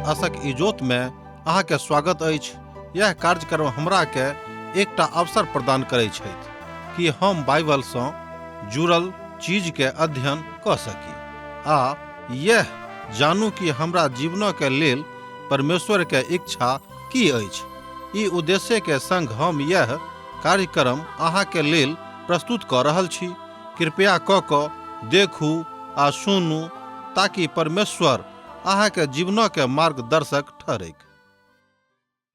आशक इजोत में अहाँ के स्वागत अछि। यह कार्यक्रम हमरा के एकटा अवसर प्रदान करै छथि कि हम बाइबल सँ जुड़ल चीज के अध्ययन कऽ सकी आ यह जानू कि हमरा जीवन के लेल परमेश्वर के इच्छा की अछि। ई उद्देश्य के संग हम यह कार्यक्रम अहाँ के लेल प्रस्तुत कऽ रहल छी। कृपया कऽ कऽ देखू आ सुनू ताकि परमेश्वर अहाँ के जीवन के मार्गदर्शक ठहरैक।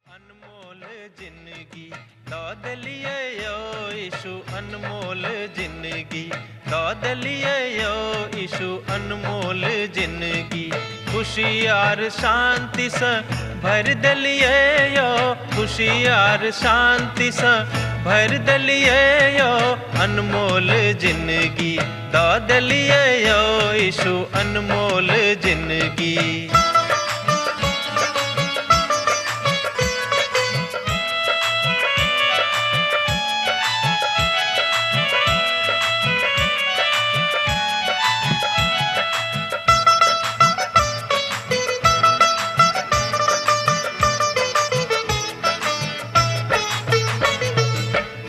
अनमोल जिंदगी दऽ देलियै यौ यीशु, अनमोल जिंदगी दऽ देलियै यौ यीशु, अनमोल जिंदगी खुशी आर शांतिसँ भरि देलियै यौ, खुशी आर शांतिसँ भरि देलियै यौ, अनमोल जिंदगी दऽ देलियै यौ यीशु, अनमोल जिंदगी।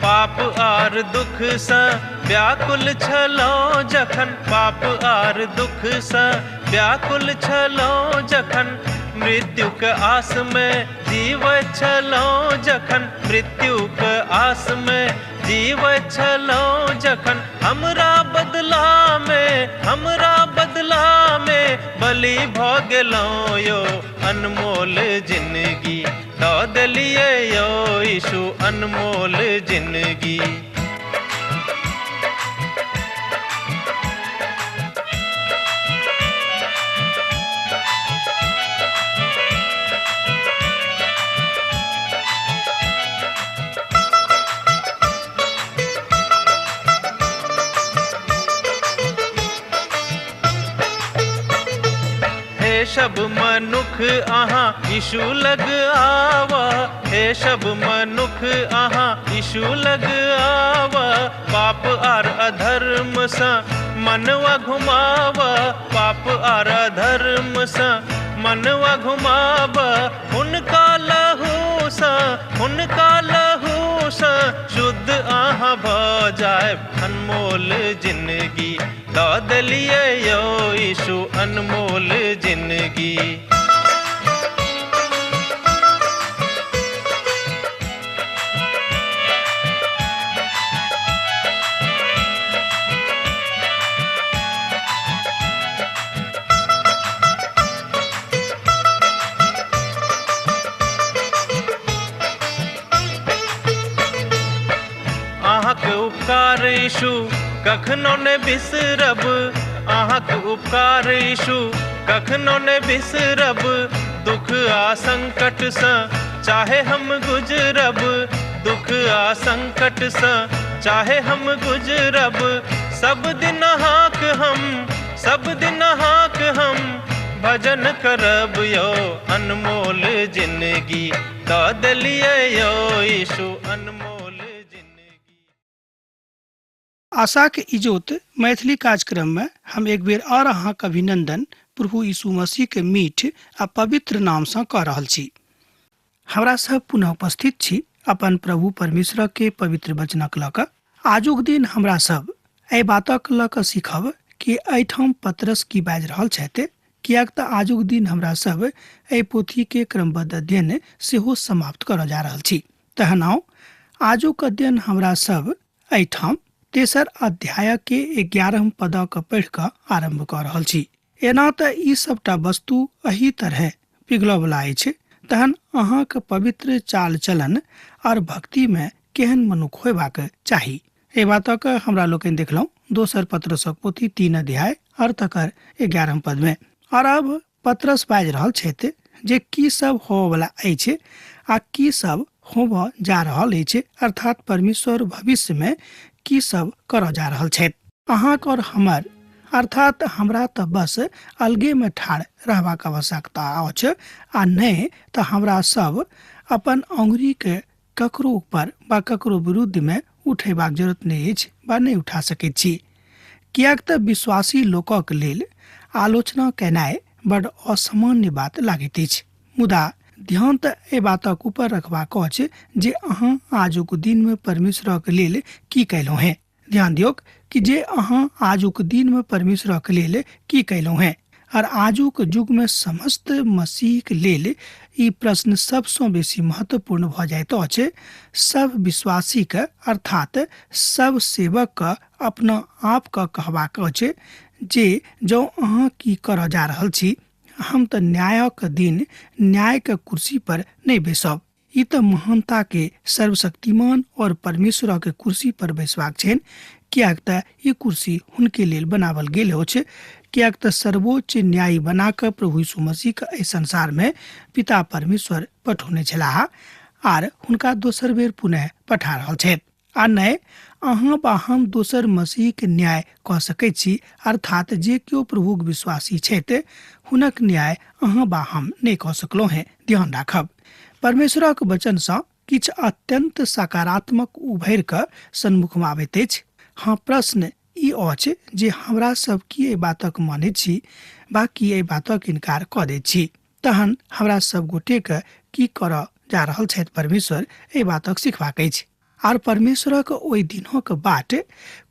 पाप आर दुख सँ व्याकुल छलहुँ जखन, पाप आर दुख सँ व्याकुल छलहुँ जखन, मृत्युक आस में जीवैत छलहुँ जखन, मृत्युक आस में जीवैत छलहुँ जखन, हमरा बदला में, हमरा बदला में बलि भऽ गेलहुँ यौ, अनमोल जिंदगी दऽ देलियै यौ यीशु, अनमोल जिंदगी। हे सब मनुख अहाँ यीशु लग आवा, हे सब मनुख अहाँ यीशु लग आवा, पाप आर अधर्म सँ मनवा घुमावा, पाप आर अधर्म सँ मनवा घुमावा, हुनका लहू सँ, हुनका लहू सँ शुद्ध अहाँ भऽ जायब, अनमोल जिंदगी दऽ देलियै यौ यीशु, अनमोल जिंदगी। अहाँके उपकार यीशु कखनो ने बिसरब, अहाँके उपकार यीशु कखनो ने बिसरब, दुख आ संकट सँ चाहे हम गुजरब, दुख आ संकट सँ चाहे हम गुजरब, सब दिन अहाँक हम, सब दिन अहाँक हम भजन करब यौ, अनमोल जिंदगी दऽ देलियै यौ यीशु, अनमोल जिंदगी। आशाक इजोत मैथिली कार्यक्रम में हम एक बेर और अहाँक अभिनंदन प्रभु यीशु मसीह के मीठ आ पवित्र नाम सँ कऽ रहल छी। हमरा सब पुनः उपस्थित छी अपन प्रभु परमेश्वर के पवित्र वचनक लऽ कऽ। आजुक दिन हमरा सब एहि बातक लऽ कऽ सीखब कि एहिठाम पतरस की बाजि रहल छथि, किएक तऽ आजुक दिन हमरा सब एहि पोथी के क्रमबद्ध अध्ययन सेहो समाप्त करऽ जा रहल छी। तहन आउ आजुक अध्ययन हमरा सब एहिठाम तेसर अध्याय के 11 पदक पढ़ि कऽ आरम्भ कऽ रहल छी। एना तऽ ई सबटा वस्तु एहि तरहे पिघलऽवला अछि, तहन अहाँक पवित्र चाल चलन और भक्ति में केहन मनुख होयबाक चाही। एहि बातक हमरा लोकनि देखलहुँ दोसर पत्रसक पोथी 3 अध्याय और तकर 11 पद में। और अब पत्रस बाजि रहल छथि जे की सब होबऽवला अछि आ की सब होबऽ जा रहल अछि, अर्थात परमेश्वर भविष्य में की सब करऽ जा रहल छथि। अहाँक और हमर, अर्थात हमरा तऽ बस अलगे में ठाढ़ रहबाक आवश्यकता अछि आ नहि तऽ हमरा सब अपन अंगुरी के ककरो ऊपर वा ककरो विरुद्ध में उठेबाक जरूरत नहि अछि वा नहि उठा सकैत छी, किएक तऽ विश्वासी लोकक लेल आलोचना केनाइ बड असामान्य बात लागैत अछि। मुदा ध्यान तऽ एहि बातक ऊपर रखबाक अछि जे अहाँ आजुक दिनमे परमेश्वरक लेल की कयलहुँ हेँ। ध्यान दियौक कि जे अहाँ आजुक दिनमे परमेश्वरक लेल की कयलहुँ हेँ। आर आजुक युगमे समस्त मसीहक लेल ई प्रश्न सबसँ बेसी महत्वपूर्ण भऽ जाइत अछि। सब विश्वासीके अर्थात सब सेवकके अपना आपके कहबाक अछि जे जँ अहाँ की करऽ जा रहल छी, हम तऽ न्यायक दिन न्यायके कुर्सी पर नहि बैसब। ई तऽ महानता के सर्वशक्तिमान और परमेश्वर के कुर्सी पर बैसबाक छनि, किएक तऽ ई कुर्सी हुनके लेल बनावल गेल अछि। किएक तऽ सर्वोच्च न्यायी बना कऽ प्रभु यीशु मसीह के एहि संसार में पिता परमेश्वर पठौने छलाह आर हुनका दोसर बेर पुनः पठा रहल छथि। आ नहि अहाँ वा हम दोसर मसीहके न्याय कऽ सकैत छी, अर्थात जे केओ प्रभुक विश्वासी छथि हुनक न्याय अहाँ वा हम नहि कऽ सकलहुँ हेँ। ध्यान राखब, परमेश्वरक वचनसँ किछु अत्यंत सकारात्मक उभरि कऽ सन्मुखमे आबैत अछि। हँ, प्रश्न ई अछि जे हमरा सब की एहि बातक मानैत छी वा की एहि बातक इनकार कऽ दैत छी? तहन हमरा सब गोटेके की करऽ जा रहल छथि परमेश्वर, एहि बातक सिखबाक अछि। आर परमेश्वरक ओहि दिनक बाट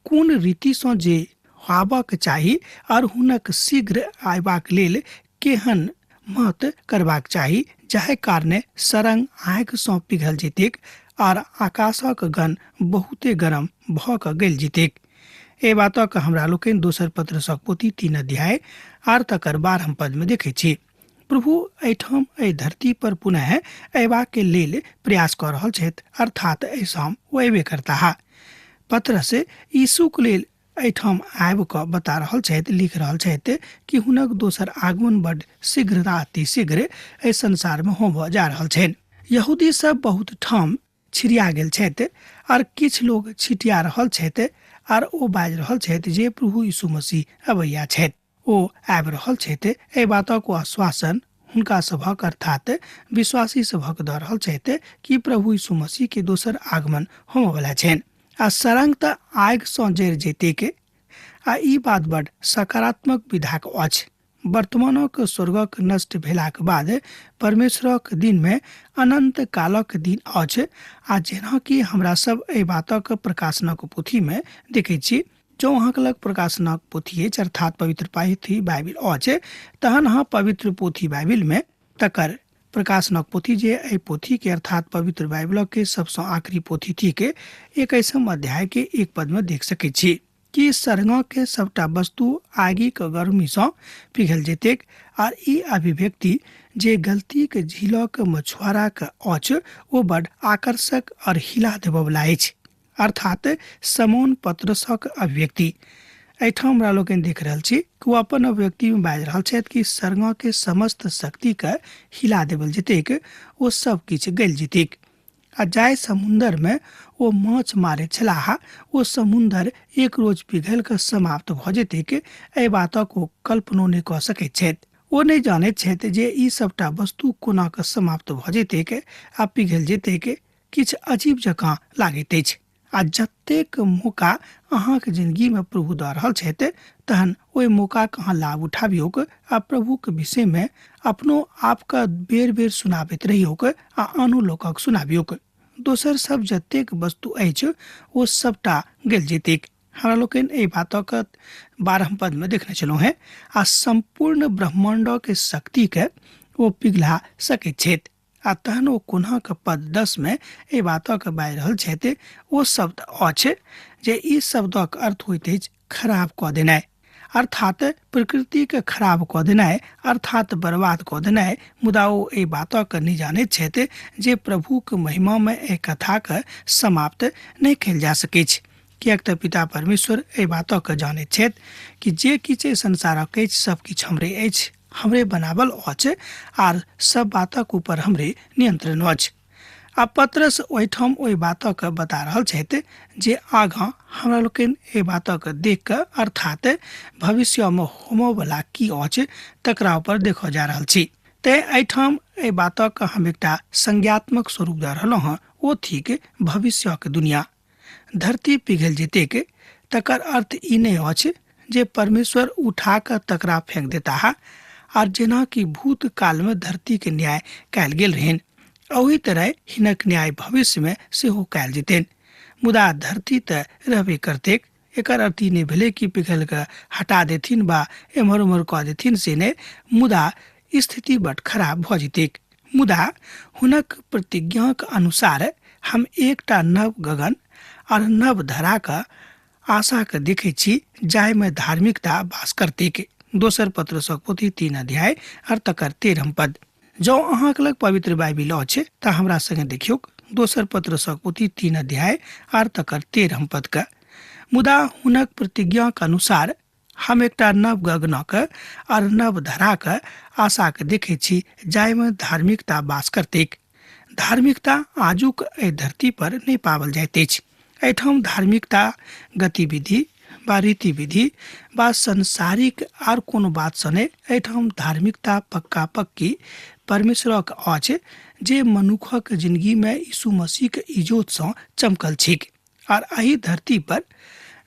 कोन रीतिसँ जे होयबाक चाही आर हुनक शीघ्र अयबाक लेल केहन मत करबाक चाही, जाहि कारणे सरंग आगिसँ पिघल जेतैक आर आकाशक गण बहुते गरम भऽ कऽ गलि जेतैक। एहि बातक हमरा लोकनि दोसर पत्रसक पोथी 3 अध्याय आर तकर 12 पदमे देखैत छी। प्रभु एहिठाम एहि धरती पर पुनः अयबाक लेल प्रयास कऽ रहल छथि, अर्थात एहिठाम ओ अयबे करताह। पत्रस यीशुक लेल एहिठाम आबि कऽ बता रहल छथि, लिख रहल छथि कि हुनक दोसर आगमन बड शीघ्रता अति शीघ्र एहि संसारमे होमऽ जा रहल छनि। यहूदी सब बहुत ठाम छिड़िया गेल छथि आर किछु लोग छिटिया रहल छथि आर ओ बाजि रहल छथि जे प्रभु यीशु मसीह अबैया छथि, ओ आबि रहल छथि। एहि बातक ओ आश्वासन हुनका सभक अर्थात विश्वासी सभक दऽ रहल छथि कि प्रभु यीशु मसीह के दोसर आगमन होमऽवला छनि। आ सरंग तऽ आगिसँ जरि जैतैक। आ ई बात बड सकारात्मक विधाक अछि। वर्तमानक स्वर्गक नष्ट भेलाक बाद परमेश्वरक दिनमे अनंत कालक दिन अछि। आ जेना कि हमरा सब एहि बातक प्रकाशनक पोथीमे देखैत छी, जँ अहाँके लग प्रकाशनक पोथी अछि अर्थात पवित्र पोथी बाइबिल अछि, तहन अहाँ पवित्र पोथी बाइबिलमे तकर प्रकाशनक पोथी जे एहि पोथीके अर्थात पवित्र बाइबिलके सबसँ आखिरी पोथी थिक, 21 अध्यायके 1 पदमे देख सकैत छी कि सरंगके सबटा वस्तु आगिक गर्मीसँ पिघल जेतैक। आर ई अभिव्यक्ति जे गलतीक झीलक मछुआराक अछि ओ बड आकर्षक और हिला देबऽवला अछि, अर्थात समौन पत्रसक अभिव्यक्ति। एहिठाम हमरा लोकनि देख रहल छी कि ओ अपन अभिव्यक्तिमे बाजि रहल छथि कि सरंगके समस्त शक्तिके हिला देबल जेतैक, ओ सब किछु गलि जेतैक। आ जाहि समुन्दरमे ओ माछ मारैत छलाह ओ समुन्दर एक रोज पिघलि कऽ समाप्त भऽ जेतैक, एहि बातक ओ कल्पनो नहि कऽ सकैत छथि। ओ नहि जानैत छथि जे ई सबटा वस्तु कोना कऽ समाप्त भऽ जेतैक आ पिघलि जेतैक। किछु अजीब जकाँ लागैत अछि। आ जतेक मौका अहाँके जिंदगीमे प्रभु दऽ रहल छथि तहन ओहि मौकाके अहाँ लाभ उठाबियौक आ प्रभुके विषयमे अपनो आपके बेर बेर सुनाबैत रहियौक आ आनो लोकक सुनाबियौक। दोसर सब जतेक वस्तु अछि ओ सबटा गलि जेतैक। हमरा लोकनि एहि बातक 12 पदमे देखने छलहुँ हेँ। आ सम्पूर्ण ब्रह्माण्डके शक्तिके ओ पिघला सकैत छथि। आ तहन ओ कोना के पद 10 में एहि बातक बाजि रहल छथि, ओ शब्द अछि जे ई शब्दक अर्थ होइत अछि खराब कऽ देनाइ, अर्थात प्रकृतिके खराब कऽ देनाइ, अर्थात बर्बाद कऽ देनाइ। मुदा ओ एहि बातक नहि जानैत छथि जे प्रभुक महिमामे एहि कथाके समाप्त नहि कयल जा सकैछ, किएक तऽ पिता परमेश्वर एहि बातक जानैत छथि कि जे किछु एहि संसारक अछि सब किछु हमरे अछि, हमरे बनावल अछि आर सब बातक ऊपर हमरे नियंत्रण अछि। आ पत्रस ओहिठाम ओहि बातक बता रहल छथि जे आगाँ हमरा लोकनि एहि बातक देख कऽ अर्थात भविष्यमे होमऽवला की अछि तकरा ऊपर देखऽ जा रहल छी। तेँ एहिठाम एहि बातक हम एकटा संज्ञात्मक स्वरूप दऽ रहलहुँ हँ, ओ थिक भविष्यक दुनिया। धरती पिघलि जेतैक तकर अर्थ ई नहि अछि जे परमेश्वर उठा कऽ तकरा फेंक देताह आर जेना कि भूतकालमे धरतीके न्याय कयल गेल रहनि, ओही तरह हिनक न्याय भविष्यमे सेहो कयल जेतनि। मुदा धरती तऽ रहबे करतैक। एकर अर्थ ई नहि भेलै कि पिघलि कऽ हटा देथिन बा एम्हर ओम्हर कऽ देथिन, से नहि, मुदा स्थिति बड खराब भऽ जेतैक। मुदा हुनक प्रतिज्ञाक अनुसार हम एकटा नव गगन आर नव धराक आशाके देखै छी जाहिमे धार्मिकता वास करतैक। दोसर पत्रसक पोथी 3 अध्याय आर तकर 13 पद। जँ अहाँके लग पवित्र बाइबिल अछि तऽ हमरा संगे देखियौक दोसर पत्रसक पोथी 3 अध्याय आर तकर 13 पदके। मुदा हुनक प्रतिज्ञाक अनुसार हम एकटा नव गगनक आर नव धराक आशाके देखै छी जाहिमे धार्मिकता वास करतैक। धार्मिकता आजुक एहि धरती पर नहि पाओल जाइत अछि। एहिठाम धार्मिकता गतिविधि बा रीतिविधि बा संसारिक आर कोनो बातसँ नहि, एहिठाम धार्मिकता पक्का पक्की परमेश्वरक अछि जे मनुखक जिंदगीमे यीशु मसीहके इजोतसँ चमकल छैक। आर एहि धरती पर,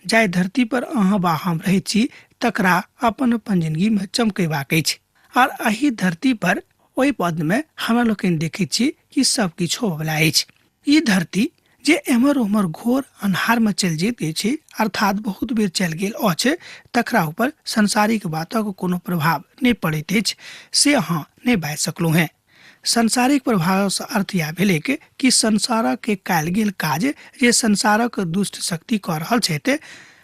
जाहि धरती पर अहाँ बा हम रहैत छी, तकरा अपन अपन जिंदगीमे चमकेबाक अछि। आर एहि धरती पर ओहि पदमे हमरा लोकनि देखैत छी कि सब किछु होबयवला अछि। ई धरती जे एम्हर ओम्हर घोर अन्हारमे चलि जाइत अछि, अर्थात बहुत बेर चलि गेल अछि, तकरा ऊपर सांसारिक बातक कोनो प्रभाव नहि पड़ैत अछि, से अहाँ नहि बाजि सकलहुँ हेँ। सांसारिक प्रभावसँ अर्थ इएह भेलैक कि संसारक के कयल गेल काज जे संसारक दुष्ट शक्ति कऽ रहल छथि,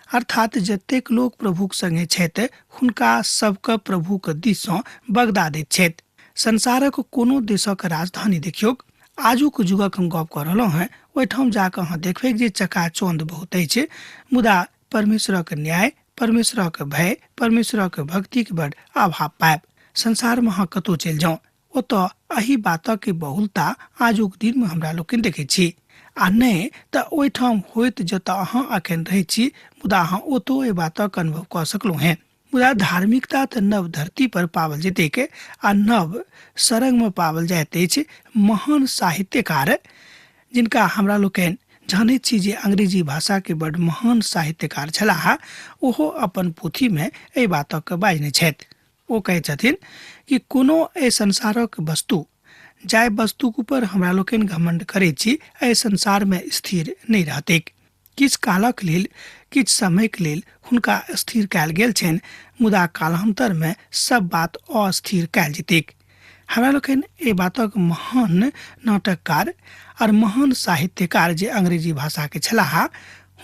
अर्थात जतेक लोक प्रभुक संगे छथि हुनका सबके प्रभुक दिससँ बगदा दैत छथि। संसारक कोनो देशक राजधानी देखियौक, आजुक युगक हम गप कऽ रहलहुँ हेँ, ओहिठाम जाकऽ अहाँ देखबै जे चकाचौंध बहुत अछि, मुदा परमेश्वरक न्याय, परमेश्वरक भय, परमेश्वरक भक्तिक बड अभाव पायब। संसारमे अहाँ कतहु चलि जाउ, ओतऽ एहि बातक बहुलता आजुक दिनमे हमरा लोकनि देखै छी। आ नहि तऽ ओहिठाम होइत जतऽ अहाँ अखन रहै छी, मुदा अहाँ ओतौ एहि बातक अनुभव कऽ सकलहुँ हेँ। मुदा धार्मिकता तऽ नव धरती पर पाओल जेतैक आ नव सरंगमे पाओल जाइत अछि। महान साहित्यकार जिनका हमरा लोकनि जानैत छी जे अंग्रेजी भाषाके बड महान साहित्यकार छलाह, ओहो अपन पोथीमे एहि बातक बाजने छथि। ओ कहै छथिन कि कोनो एहि संसारक वस्तु, जाहि वस्तुक ऊपर हमरा लोकनि घमंड करै छी, एहि संसारमे स्थिर नहि रहतैक। किछु कालक लेल, किछु समयके लेल हुनका स्थिर कयल गेल छनि, मुदा कालान्तरमे सब बात अस्थिर कयल जेतैक। हमरा लोकनि एहि बातक महान नाटककार आर महान साहित्यकार जे अंग्रेजी भाषाके छलाह,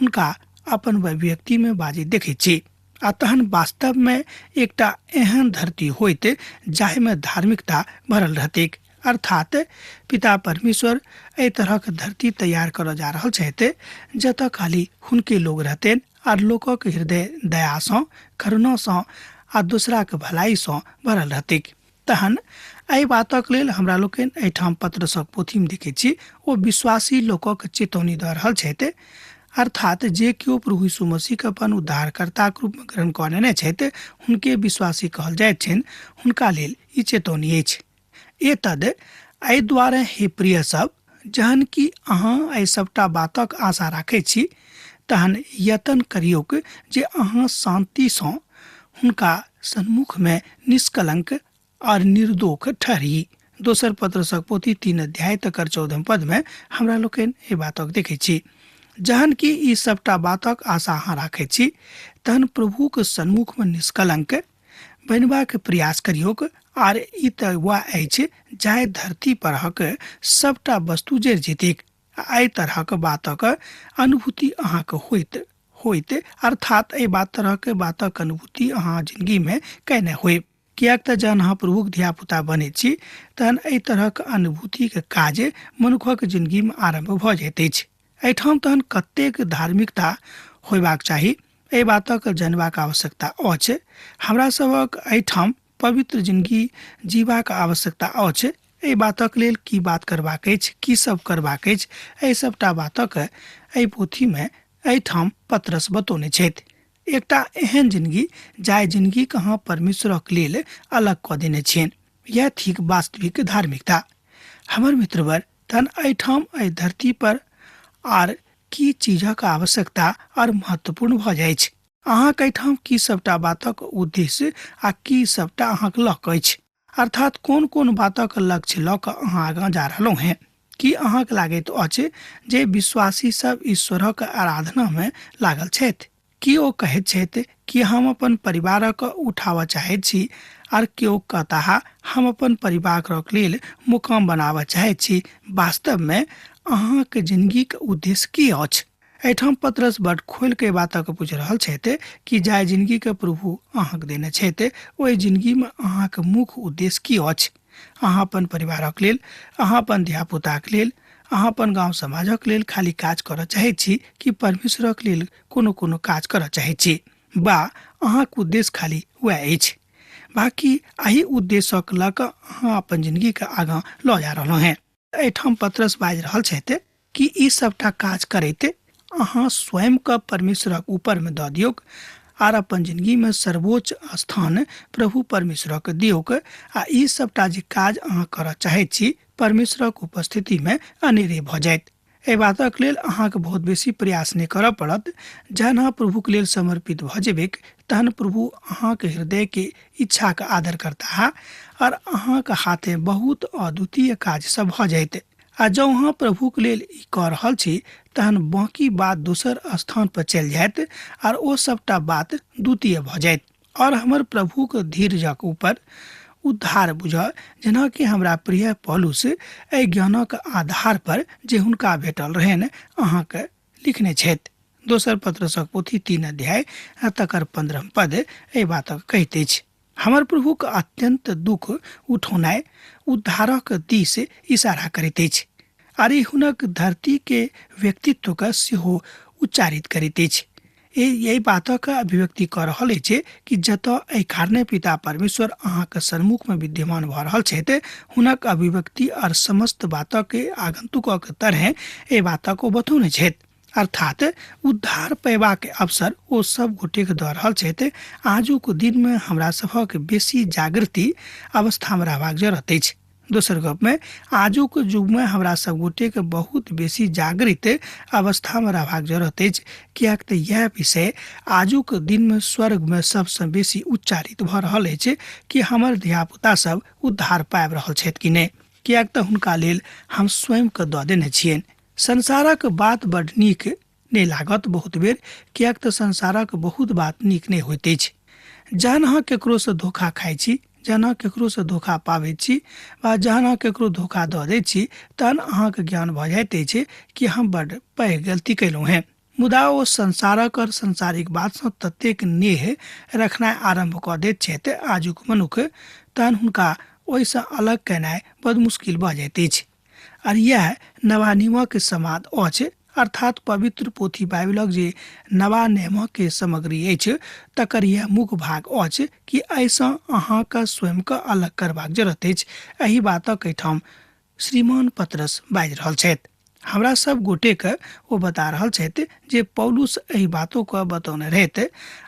हुनका अपन अभिव्यक्तिमे बाजैत देखै छी। आ तहन वास्तवमे एकटा एहन धरती होइत जाहिमे धार्मिकता भरल रहतैक, अर्थात पिता परमेश्वर एहि तरहक धरती तैयार करऽ जा रहल छथि जतऽ खाली हुनके लोग रहतनि आर लोकक हृदय दयासँ, करुणासँ आ दोसराक भलाइसँ भरल रहतैक। तहन एहि बातक लेल हमरा लोकनि एहिठाम पत्रसक पोथीमे देखै छी ओ विश्वासी लोकक चेतौनी दऽ रहल छथि, अर्थात जे केओ प्रभु यीशु मसीहके अपन उद्धारकर्ताक रूपमे ग्रहण कऽ लेने छथि हुनके विश्वासी कहल जाइत छनि, हुनका लेल ई चेतौनी अछि। एतद एहि दुआरे हे प्रिय सब, जहन कि अहाँ एहि सबटा बातक आशा राखै छी तहन यतन करियौक जे अहाँ शान्तिसँ हुनका सन्मुखमे निष्कलंक और निर्दोष ठहरी। दोसर पत्रसक पोथी 3 अध्याय तकर 14 पदमे हमरा लोकनि एहि बातक देखै छी। जहन कि ई सबटा बातक आशा अहाँ राखै छी तहन प्रभुक सन्मुखमे निष्कलंक बनबाक प्रयास करियौक, आर ई तऽ वएह अछि जाहि धरती परहक सबटा वस्तु जरि जेतैक। एहि तरहक बातक अनुभूति अहाँके होइत होइत, अर्थात एहि बात तरहक बातक अनुभूति अहाँ जिंदगीमे कयने होयब, किएक तऽ जहन अहाँ प्रभुक धियापुता बनैत छी तहन एहि तरहक अनुभूतिके काज मनुखक जिंदगीमे आरम्भ भऽ जाइत अछि। एहिठाम तहन कतेक धार्मिकता होयबाक चाही एहि बातक जनबाक आवश्यकता अछि। हमरा सभक एहिठाम पवित्र जिंदगी जीबाक आवश्यकता अछि। एहि बातक लेल की बात करबाक अछि, की सब करबाक अछि, एहि सबटा बातक एहि पोथीमे एहिठाम पत्रस बतौने छथि। एकटा एहन जिंदगी जाहि जिंदगीके अहाँ परमेश्वरक लेल अलग कऽ देने छियनि, यैह थिक वास्तविक धार्मिकता। हमर मित्रवर, तहन एहिठाम एहि धरती पर आर की चीजक आवश्यकता आर महत्वपूर्ण भऽ जाइछ? अहाँके एहिठाम की सबटा बातक उद्देश्य आ की सबटा अहाँके लक्ष्य अछि, अर्थात कोन कोन बातक लक्ष्य लऽ कऽ अहाँ आगाँ जा रहलहुँ हेँ। की अहाँके लागैत अछि जे विश्वासी सब ईश्वरक आराधना में लागल छथि? की ओ कहैत छथि कि हम अपन परिवारक उठाबऽ चाहैत छी, आर केओ कहताह हम अपन परिवारक लेल मुकाम बनाबऽ चाहैत छी? वास्तव में अहाँके जिंदगीक उद्देश्य की अछि? एहिठाम पतरस बड खोलि के बातक पूछि रहल छथि कि जाहि जिंदगी के प्रभु अहाँके देने छथि ओहि जिंदगी में अहाँके मुख्य उद्देश्य की अछि? अहाँ अपन परिवारक लेल, अहाँ अपन धियापुताक लेल, अहाँ अपन गाँव समाजक लेल खाली काज करऽ चाहैत छी कि परमेश्वरक लेल कोनो कोनो काज करऽ चाहैत छी? बा अहाँके उद्देश्य खाली वएह अछि? बाकी एहि उद्देश्यक लऽ कऽ अहाँ अपन जिंदगीके आगाँ लऽ जा रहलहुँ हेँ। एहिठाम पतरस बाजि रहल छथि कि ई सबटा काज करैत अहाँ स्वयंके परमेश्वरक ऊपरमे दऽ दियौक आर अपन जिंदगीमे सर्वोच्च स्थान प्रभु परमेश्वरक दियौक, आ ई सबटा जे काज अहाँ करऽ चाहैत छी परमेश्वरक उपस्थितिमे अनेरे भऽ जायत। एहि बातक लेल अहाँके बहुत बेसी प्रयास नहि करऽ पड़त। जहन अहाँ प्रभुके लेल समर्पित भऽ जेबैक तहन प्रभु अहाँके हृदयके इच्छाके आदर करताह आर अहाँके हाथे बहुत अद्वितीय काज सब भऽ जायत। आ जँ अहाँ प्रभुके लेल ई कऽ रहल छी तहन बाँकी बात दोसर स्थान पर चलि जायत आर ओ सबटा बात द्वितीय भऽ जायत। और हमर प्रभुक धीरजक ऊपर उद्धार बुझऽ, जेनाकि हमरा प्रिय पौलुस एहि ज्ञानक आधार पर जे हुनका भेटल रहनि अहाँके लिखने छथि। दोसर पत्रसक पोथी 3 अध्याय आ तकर 15 पद एहि बातक कहैत अछि। हमर प्रभुक अत्यंत दुख उठौनाइ उद्धारक दिस इशारा करैत अछि आर ई हुनक धरती के व्यक्तित्वके सेहो उच्चारित करैत अछि। एहि बातक अभिव्यक्ति कऽ रहल अछि कि जतऽ एहि कारणे पिता परमेश्वर अहाँके सन्मुखमे विद्यमान भऽ रहल छथि, हुनक अभिव्यक्ति आओर समस्त बातक आगंतुकक तरहे एहि बातक ओ बतौने छथि। अर्थात उद्धार पयबाक अवसर ओ सब गोटेक दऽ रहल छथि। आजुक दिनमे हमरा सभक बेसी जागृति अवस्थामे रहबाक जरूरत अछि। दोसर गपमे आजुक युगमे हमरा सब गोटेके बहुत बेसी जागृत अवस्थामे रहबाक जरूरत अछि, किएक तऽ इएह विषय आजुक दिनमे स्वर्गमे सबसँ बेसी उच्चारित भऽ रहल अछि कि हमर धियापुता सब उद्धार पाबि रहल छथि कि नहि, किएक तऽ हुनका लेल हम स्वयंके दऽ देने छियनि। संसारक बात बड नीक नहि लागत बहुत बेर, किएक तऽ संसारक बहुत बात नीक नहि होइत अछि। जहन अहाँ केकरोसँ धोखा खाइ छी, जहन अहाँ केकरोसँ धोखा पाबैत छी वा जहन अहाँ केकरो धोखा दऽ दैत छी, तहन अहाँके ज्ञान भऽ जाइत अछि कि हम बड्ड पैघ गलती कयलहुँ हेँ। मुदा ओ संसारक आओर सांसारिक बातसँ ततेक नेह रखनाइ आरम्भ कऽ दैत छथि आजुक मनुख, तहन हुनका ओहिसँ अलग केनाइ बड मुश्किल भऽ जाइत अछि। आर इएह नवा नियमक समाद अछि, अर्थात पवित्र पोथी बाइबलक जे नवा नियमक सामग्री अछि तकर इएह मुख्य भाग अछि कि एहिसँ अहाँके स्वयंके अलग करबाक जरूरत अछि। एहि बातक एहिठाम श्रीमान पतरस बाजि रहल छथि। हमरा सब गोटेके ओ बता रहल छथि जे पौलुस एहि बातोके बतौने रहथि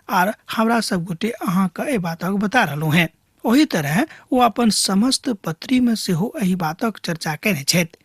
आर हमरा सब गोटे अहाँके एहि बातक बता रहलहुँ हेँ। ओही तरह ओ अपन समस्त पत्रीमे सेहो एहि बातक चर्चा कयने छथि,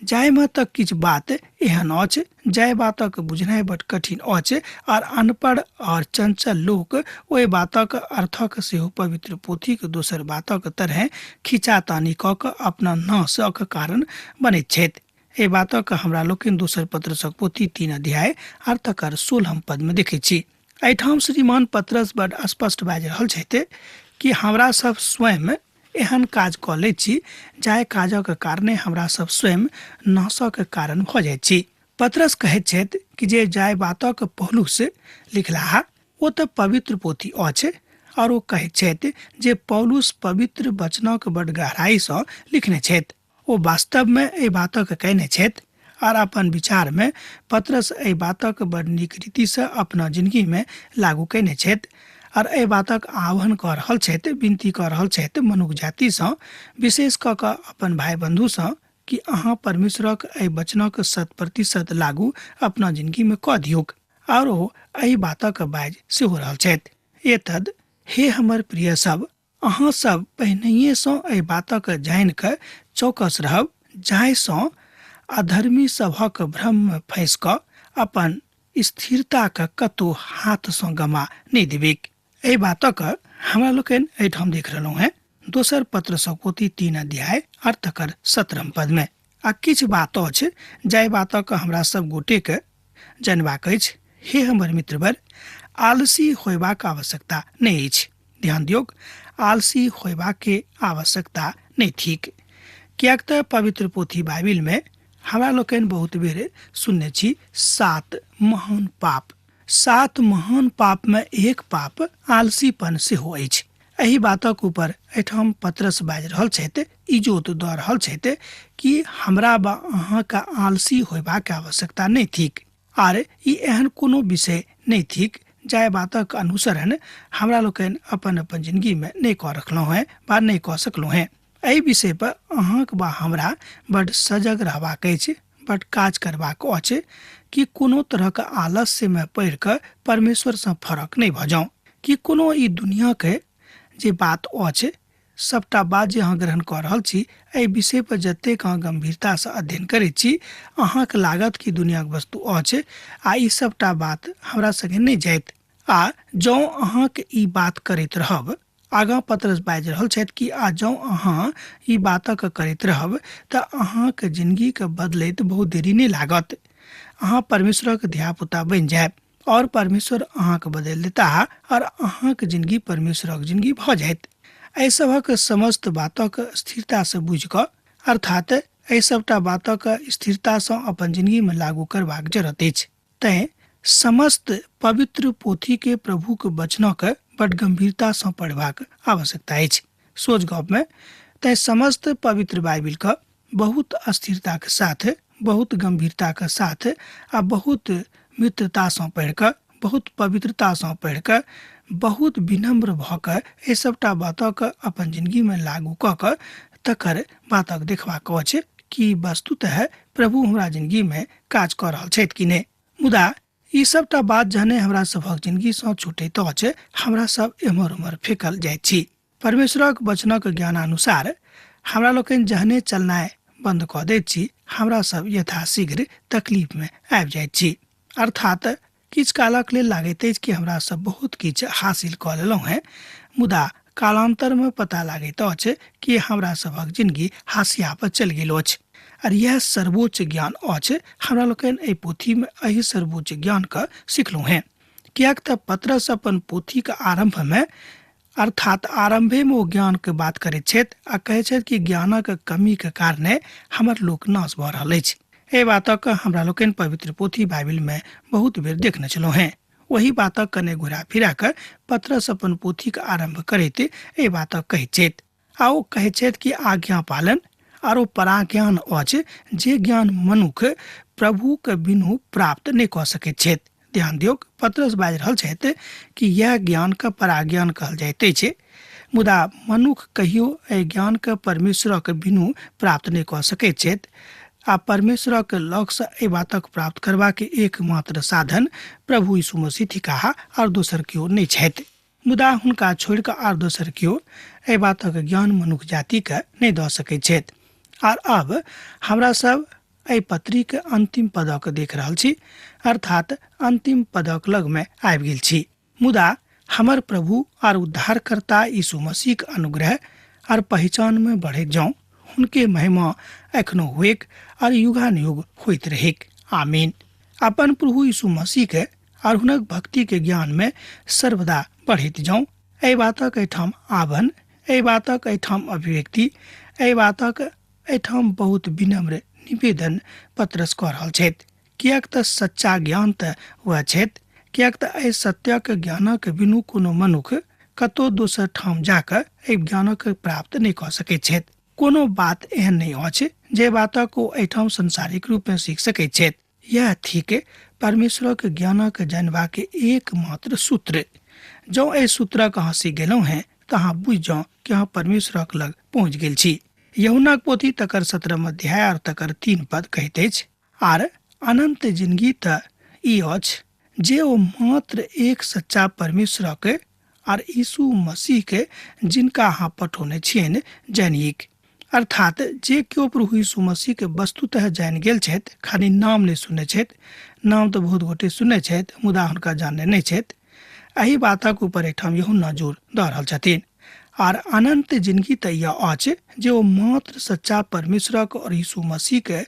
जाहिमे तऽ किछु बात एहन अछि जाहि बातक बुझनाइ बड कठिन अछि आर अनपढ़ और चंचल लोक ओहि बातक अर्थक सेहो पवित्र पोथीक दोसर बातक तरह खींचातानी कऽ कऽ अपना नाशक कारण बनैत छथि। एहि बातक हमरा लोकनि दोसर पत्रसक पोथी 3 अध्याय आर तकर 16 पदमे देखैत छी। एहिठाम श्रीमान पतरस बड स्पष्ट बाजि रहल छथि कि हमरा सब स्वयं एहन काज कऽ लैत छी जाहि काजक कारणे हमरा सब स्वयं नाशक कारण भऽ जाइत छी। पतरस कहैत छथि कि जे जाहि बातक पौलुस लिखलाह ओ तऽ पवित्र पोथी अछि, और ओ कहैत छथि जे पौलुस पवित्र वचनक बड गहराइसँ लिखने छथि। ओ वास्तवमे एहि बातक कयने छथि आर अपन विचारमे पतरस एहि बातक बड़ नीक रीतिसँ अपना जिंदगीमे लागू कयने छथि आर एहि बातक आह्वान कऽ रहल छथि, विनती कऽ रहल छथि मनुख जातिसँ, विशेष कऽ कऽ अपन भाय बंधुसँ कि अहाँ परमेश्वरक एहि वचनक 100% लागू अपना जिंदगीमे कऽ दियौक। आर ओ एहि बातक बाजि सेहो रहल छथि, एतद हे हमर प्रिय सब, अहाँ सब पहिनहिएसँ एहि बातक जानि कऽ चौकस रहब, जाहिसँ अधर्मी सभक भ्रममे फँसि कऽ अपन स्थिरताके कतहु हाथसँ गमा नहि देबैक। एहि बातक हमरा लोकनि एहिठाम देख रहलहुँ हेँ दोसर पत्रसक पोथी 3 अध्याय आओर तकर 17 पदमे। आ किछु बात अछि जाहि बातक हमरा सब गोटेके जनबाक अछि। हे हमर मित्रवर, आलसी होयबाक आवश्यकता नहि अछि। ध्यान दियौक, आलसी होयबाक आवश्यकता नहि थिक, किएक तऽ पवित्र पोथी बाइबिलमे हमरा लोकनि बहुत बेर सुनने छी 7 महान पाप। 7 महान पापमे एक पाप आलसीपन सेहो अछि। एहि बातक ऊपर एहिठाम पत्रस बाजि रहल छथि, इजोत दऽ रहल छथि कि हमरा बा अहाँके आलसी होयबाक आवश्यकता नहि थिक, आर ई एहन कोनो विषय नहि थिक जाहि बातक अनुसरण हमरा लोकनि अपन अपन जिंदगीमे नहि कऽ रखलहुँ हेँ बा नहि कऽ सकलहुँ हेँ। एहि विषय पर अहाँक बा हमरा बड सजग रहबाक अछि, बड काज करबाक अछि कि कोनो तरहक आलस्यमे पड़ि कऽ परमेश्वरसँ फरक नहि भऽ जाउ, कि कोनो ई दुनियाके जे बात अछि सबटा बात जे अहाँ ग्रहण कऽ रहल छी एहि विषय पर जतेक अहाँ गंभीरतासँ अध्ययन करै छी अहाँके लागत कि दुनियाके वस्तु अछि आ ई सबटा बात हमरा सङ्गे नहि जायत। आ जँ अहाँके ई बात करैत रहब, आगाँ पत्रस बाजि रहल छथि कि आ जँ अहाँ ई बातक करैत रहब तऽ अहाँके जिंदगीके बदलैत बहुत देरी नहि लागत। अहाँ परमेश्वरक धियापुता बनि जायब और परमेश्वर अहाँके बदलि देताह और अहाँके जिंदगी परमेश्वरक जिंदगी भऽ जायत। एहि सभक समस्त बातक स्थिरतासँ बुझि कऽ, अर्थात एहि सबटा बातक स्थिरतासँ अपन जिंदगीमे लागू करबाक जरूरत अछि। तैं समस्त पवित्र पोथीके प्रभुके वचनक बड गंभीरतासँ पढ़बाक आवश्यकता अछि। सोच गपमे तैं समस्त पवित्र बाइबिलके बहुत अस्थिरताके साथ, बहुत गंभीरताके साथ आ बहुत मित्रतासँ पढ़ि कऽ, बहुत पवित्रतासँ पढ़ि कऽ, बहुत विनम्र भऽ कऽ एहि सबटा बातक अपन जिंदगीमे लागू कऽ कऽ तकर बातक देखबाक अछि कि वस्तुतः प्रभु हमरा जिंदगीमे काज कऽ रहल छथि कि नहि। मुदा ई सबटा बात जहने हमरा सभक जिंदगीसँ छूटैत अछि हमरा सब एम्हर ओम्हर फेकल जाइत छी। परमेश्वरक वचनक ज्ञानानुसार हमरा लोकनि जहने चलनाइ बन्द कऽ दैत छी हमरा सब यथाशीघ्र तकलीफमे आबि जाइत छी। अर्थात किछु कालक लेल लागैत अछि कि हमरा सब बहुत किछु हासिल कऽ लेलहुँ हेँ, मुदा कालान्तरमे पता लागैत अछि कि हमरा सभक जिंदगी हाशिया पर चलि गेल अछि। और यह सर्वोच्च ज्ञान अछि। हमरा लोकनि एहि पोथीमे एहि सर्वोच्च ज्ञानके सिखलहुँ हेँ, किएक तऽ पत्रस अपन पोथीके आरम्भमे, अर्थात आरम्भेमे ओ ज्ञानके बात करैत छथि आ कहै छथि कि ज्ञानक कमीके कारणे हमर लोक नाश भऽ रहल अछि। एहि बातक हमरा लोकनि पवित्र पोथी बाइबिलमे बहुत बेर देखने छलहुँ हेँ। ओही बातक कने घुरा फिरा कऽ पत्रस अपन पोथीके आरम्भ करैत एहि बातक कहैत छथि आ ओ कहैत छथि कि आज्ञा पालन आरो पराज्ञान अछि जे ज्ञान मनुख प्रभुके बिनु प्राप्त नहि कऽ सकैत छथि। ध्यान दियौक, पत्रस बाजि रहल छथि कि यह ज्ञानके पराज्ञान कहल जाइत अछि, मुदा मनुख कहियो एहि ज्ञानके परमेश्वरक बिनु प्राप्त नहि कऽ सकैत छथि आ परमेश्वरक लगसँ एहि बातक प्राप्त करबाक एकमात्र साधन प्रभु यीशु मसीह थिकाह आओर दोसर केओ नहि छथि। मुदा हुनका छोड़ि कऽ आर दोसर केओ एहि बातक ज्ञान मनुख जातिके नहि दऽ सकैत छथि। आर अब हमरा सब एहि पत्रीके अंतिम पदक देख रहल छी, अर्थात अंतिम पदक लगमे आबि गेल छी। मुदा हमर प्रभु आर उद्धारकर्ता यीशु मसीहक अनुग्रह आर पहचानमे बढ़ैत जाउं, हुनके महिमा एखनो हुएक आर युगानुयुग होइत रहेक। आमीन। अपन प्रभु यीशु मसीह के आर हुनक भक्ति के ज्ञान में सर्वदा बढ़ैत जाउं। एहि बातक एहिठाम आह्वान, एहि बातक एहिठाम अभिव्यक्ति, एहि बातक एहिठाम बहुत विनम्र निवेदन पत्रस कऽ रहल छथि, किएक तऽ सच्चा ज्ञान तऽ वएह छथि, किएक तऽ एहि सत्यक ज्ञानक बिनु कोनो मनुख कतहु दोसर ठाम जाकऽ एहि ज्ञानक प्राप्त नहि कऽ सकैत छथि। कोनो बात एहन नहि अछि जे बातक ओ एहिठाम सांसारिक रूपमे सीख सकैत छथि। यह थिक परमेश्वरक ज्ञानक जानबाक एकमात्र सूत्र। जँ एहि सूत्रक अहाँ सीख गेलहुँ हेँ तऽ अहाँ बुझि जाउ कि अहाँ परमेश्वरक लग पहुँच गेल छी। यूहन्नाक पोथी तकर 17 अध्याय और तकर 3 पद कहैत अछि, आर अनंत जिंदगी तऽ ई अछि जे ओ मात्र एक सच्चा परमेश्वरक आर यीशु मसीह के जिनका अहाँ पठौने छियनि जानिक। अर्थात जे केओ प्रभु यीशु मसीहके वस्तुतः जानि गेल छथि, खाली नाम नहि सुनने छथि। नाम तऽ बहुत गोटे सुनने छथि, मुदा हुनका जानने नहि छथि। एहि बातक ऊपर एहिठाम यहुन्ना जोर दऽ रहल छथिन। आर अनंत जिंदगी तऽ यह अछि जे ओ मात्र सच्चा परमेश्वरक और यीशु मसीहके,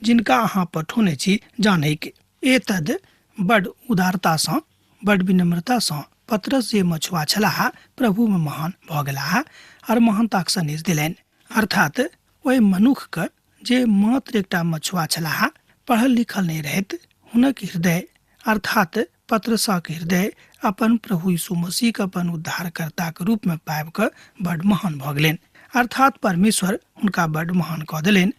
जिनका अहाँ पठौने छी, जानैक। एतद बड उदारतासँ, बड विनम्रतासँ पतरस जे मछुआ छलाह, प्रभुमे महान भऽ गेलाह आर महानताक सन्देश देलनि। अर्थात ओहि मनुखके जे मात्र एकटा मछुआ छलाह, पढ़ल लिखल नहि रहैत, हुनक हृदय अर्थात पतरसक हृदय अपन प्रभु यीशु मसीहके अपन उद्धारकर्ताके रूपमे पाबि कऽ बड महान भऽ गेलनि। अर्थात परमेश्वर हुनका बड महान कऽ देलनि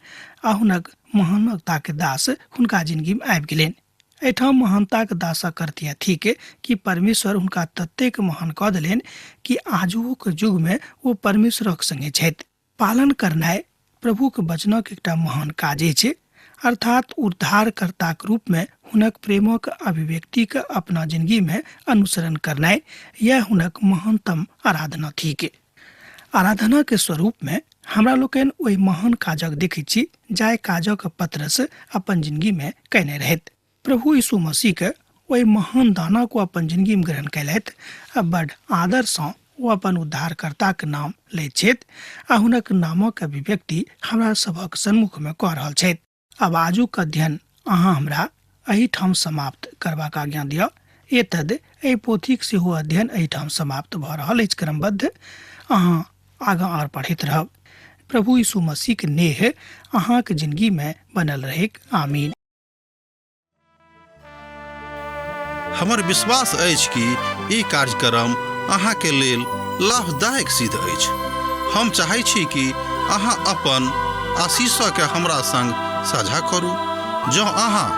आ हुनक महानताके दास हुनका जिंदगीमे आबि गेलनि। एहिठाम महानताक दासक अर्थ यह थिक कि परमेश्वर हुनका ततेक महान कऽ देलनि कि आजुक युगमे ओ परमेश्वरक संगे छथि। पालन करनाइ प्रभुक वचनक एकटा महान काज अछि। अर्थात उद्धारकर्ताक रूपमे हुनक प्रेमक अभिव्यक्तिके अपना जिंदगीमे अनुसरण करनाइ, यह हुनक महानतम आराधना थिक। आराधना के स्वरूप में हमरा लोकनि ओहि महान काजक देखैत छी, जाहि काजक पतरस अपन जिंदगी में कयने रहैत। प्रभु यीशु मसीह के ओहि महान दाना को अपन जिंदगी में ग्रहण कयलथि आ बड आदर सँ ओ अपन उद्धारकर्ताक नाम लैत छथि आ हुनक नामक अभिव्यक्ति हमरा सभक सन्मुख में कऽ रहल छथि। आब आजुक अध्ययन अहाँ हमरा एहिठाम समाप्त करबाक आज्ञा दिअ। एतद एहि पोथीक सेहो अध्ययन एहिठाम समाप्त भऽ रहल अछि क्रमबद्ध। अहाँ आगाँ आर पढ़ैत रहब। प्रभु यीशु मसीहक नेह अहाँक जिंदगीमे बनल रहैक। आमीन। हमर विश्वास अछि कि ई कार्यक्रम अहाँके लेल लाभदायक सिद्ध अछि। हम चाहै छी कि अहाँ अपन आशीषके हमरा संग साझा करू। जँ अहाँ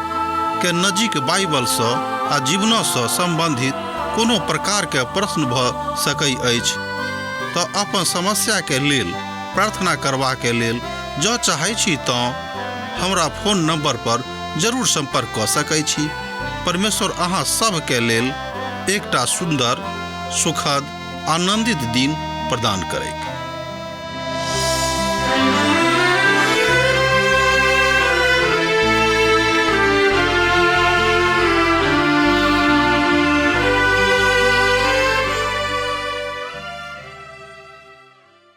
के नजीक बाइबलसँ आ जीवनसँ सम्बन्धित कोनो प्रकारके प्रश्न भऽ सकै अछि तऽ अपन समस्याके लेल प्रार्थना करबाके लेल जँ चाहै छी तँ हमरा फोन नंबर पर जरूर संपर्क कऽ सकै छी। परमेश्वर अहाँ सभके लेल एकटा सुन्दर, सुखद, आनंदित दिन प्रदान करैक।